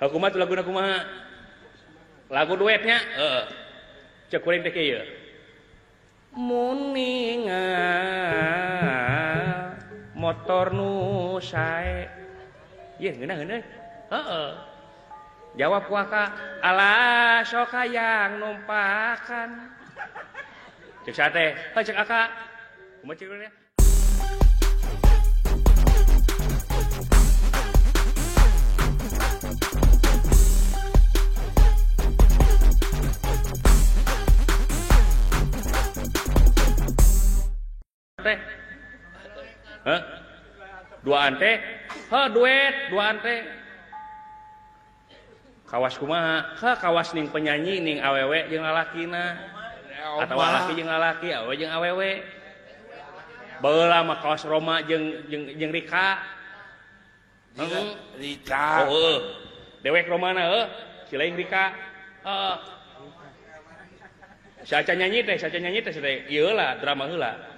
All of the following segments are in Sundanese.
Kumaha laguna kumaha? Lagu duetnya? Heeh. Cek kuring teh kieu. Muningal motor nu sae. Ieu ngeunah euy. Heeh. Jawab ku Aka, alah sok hayang numpakan. Cek saha teh? Heuh cek Aka. Kumaha cek kuring? Teh. Hah? Duaan teh? Heh duet, duaan teh. Kawas kumaha? Heh kawas ning penyanyi ning awewe jeung lalakina. Atawa lalaki jeung lalaki, awewe jeung awewe. Baheula mah kawas Roma jeung jeung jeung Rika. Heeh, Rika. Oh, heuh. Dewek Romana heuh, si lain Rika. Heeh. Saca nyanyi teh, teh ieu lah drama heula.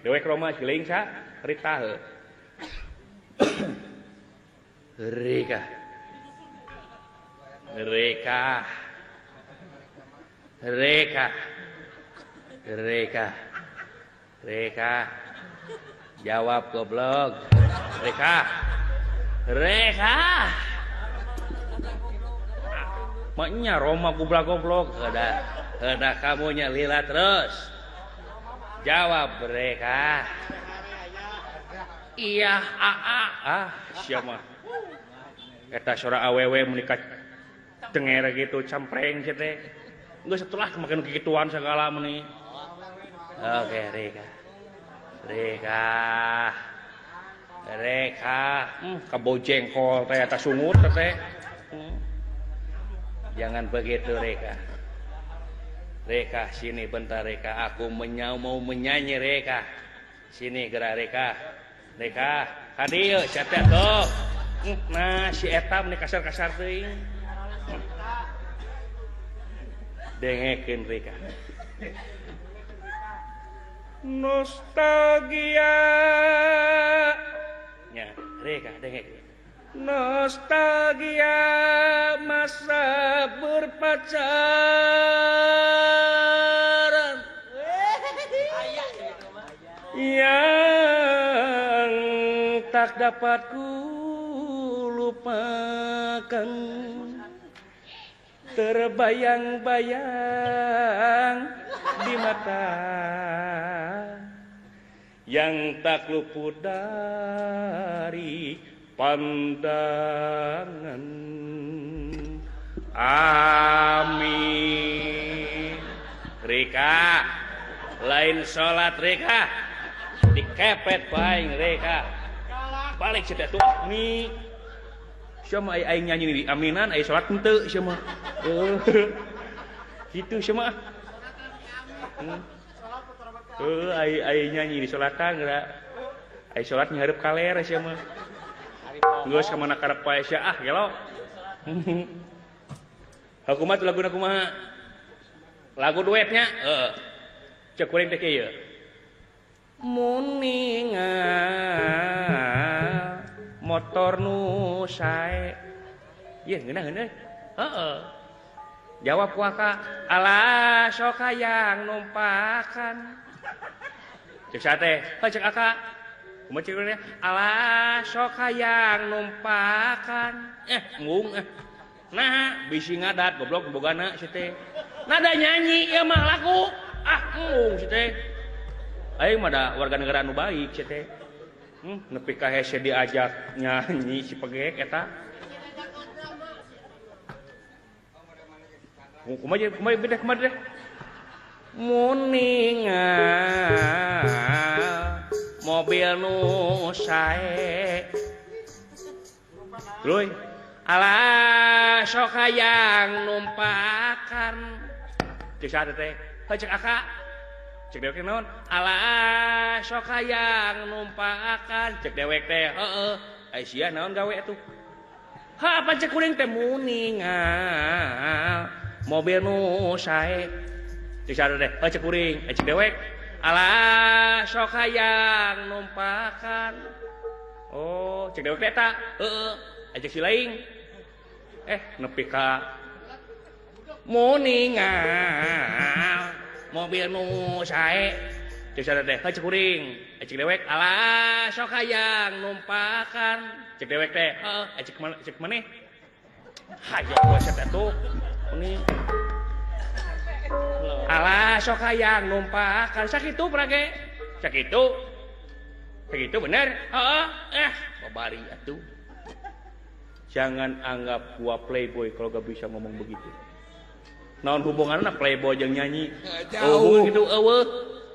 Dewek Roma si lain sa Rita heuh. Rika. Rika. Rika. Rika. Rika. Jawab goblok. Rika. Rika. Maknya Roma goblok goblok. Udah kamunya lila terus. Jawab mereka. Iya, ah, siapa? Eta suara awewe menikah denger gitu campreng sih teh. Enggak setelah makan kegituan segala meni. Oke, Rika. Rika. Rika, kabojengkol teh eta sungut teh. Jangan begitu Rika. Reka sini bentar Reka, aku mau menyanyi Reka. Sini gerak Reka. Reka, kadieu sia teh tuh. Nah, si eta meni kasar-kasar teuing. Dengekeun Reka. Nostalgia. Nya, Reka dengekeun. Nostalgia masa berpacaran yang tak dapat ku lupakan, terbayang-bayang di mata yang tak luput dari pandangan. Amin. Rika, lain salat Rika, dikepet baing Rika. Balik sia tuh mi. Sia mah aing nyanyi di aminan ai salat henteu sia mah. Kitu sia mah. Heuh ai nyanyi di salatan geura. Ai salat nyareup kaler sia mah. Geus ka mana karep wae sia ah gelo. Kumaha laguna kumaha? Lagu duetnya? Heeh. Cek kuring teh kieu. Muningal motor nu sae. Ieu ngeunah euy. Heeh. Jawab ku Aka, alah sok hayang numpakan. Cek saha teh? Heuh cek Aka. Kumaha cek kuring? Alah sok hayang numpakan. Ngung Nah, bisi ngadat goblok bogana si teh. Nada nyanyi ieu mah lagu. Ah, embung si teh. Aing mah da warga negara nu baik si teh. Nepi ka hese diajak nyanyi si pegek eta. Kumaha kumaha beda kumaha deh. Muningal mobil nu sae. Luy. Alah sok hayang numpakan. Cek saha teh? Heuh cek Aka. Cek dewek naon? Alah sok hayang numpakan. Cek dewek teh heueuh. Ai sia naon gawe atuh? Ha apa cek kuring teh muningal mobil nu sae. Cek saha teh? Heuh cek kuring. Ai cek dewek. Alah sok hayang numpakan. Oh, cek dewek teh eta. Heueuh. Ajak si lain. Nepi ka muningal mobil nu sae cek sadar teh heuh cek kuring cek dewek alah sok hayang numpakan cek dewek teh heuh cek maneh hayang we teh tuh ini alah sok hayang numpakan sakitu prage sakitu sakitu bener heeh babari atuh. Jangan anggap gua playboy kalau gak bisa ngomong begitu. Naon hubunganna playboy jeung nyanyi? Jauh gitu eueuh.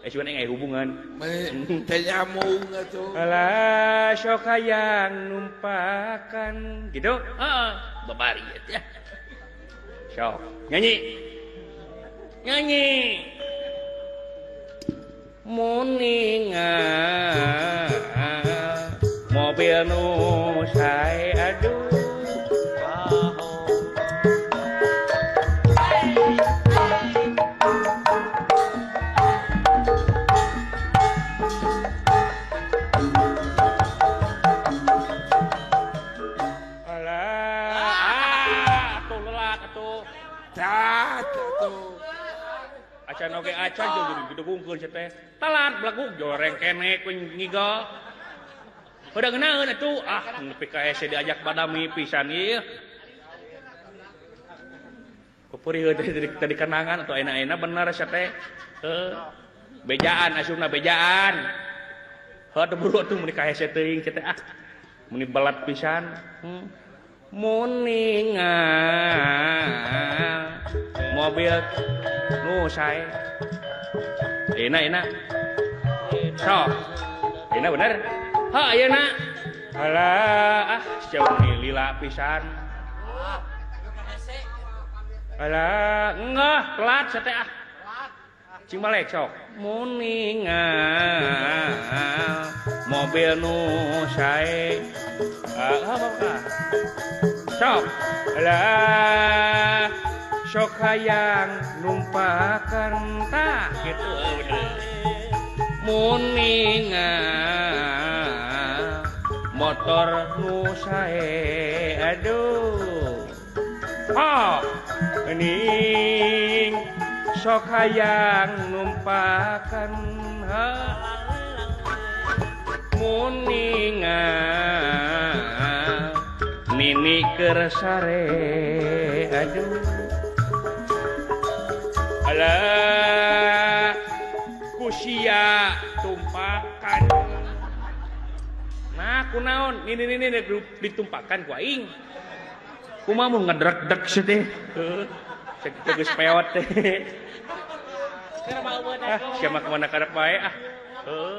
Cuman aya hubungan. Teu nyambung atuh. Alah sok hayang numpakan gitu. Heeh, babari atuh. Sok nyanyi. Nyanyi. Muningal mobil nu sae aduh. Acan oge acan jeung didugungkeun sia teh. Telat belegug joreng kene ku ngigol. Udah ngeunaheun atuh ah nepi ka hese diajak badami pisan ieu. Kupuri tadi kenangan atau enak-enak bener sia teh. Heuh. Bejaan asupna bejaan. Heuh teu buru atuh mun ka hese teuing sia teh ah. Muni belat pisan. Muningal mobil nu sae. Enak enak. Sok. Enak bener. Ha ayeuna. Alah ah sia muni lila pisan. Alah engah telat sia teh ah. Cing balik sok. Muningal mobil nu sae. Ah sok. Alah sok hayang numpakan tah gitu bener. Muningal motor nu sae aduh. Oh, ning sok hayang numpakan muningal nini keur sare aduh. Alah kusia tumpakan. Nah kunaon nini ditumpakan ku aing. Kumaha mun ngedrek-drek sia teh. Heuh. Sakitu geus peot teh. Ah, sia mah kemana karep bae ah. Heuh.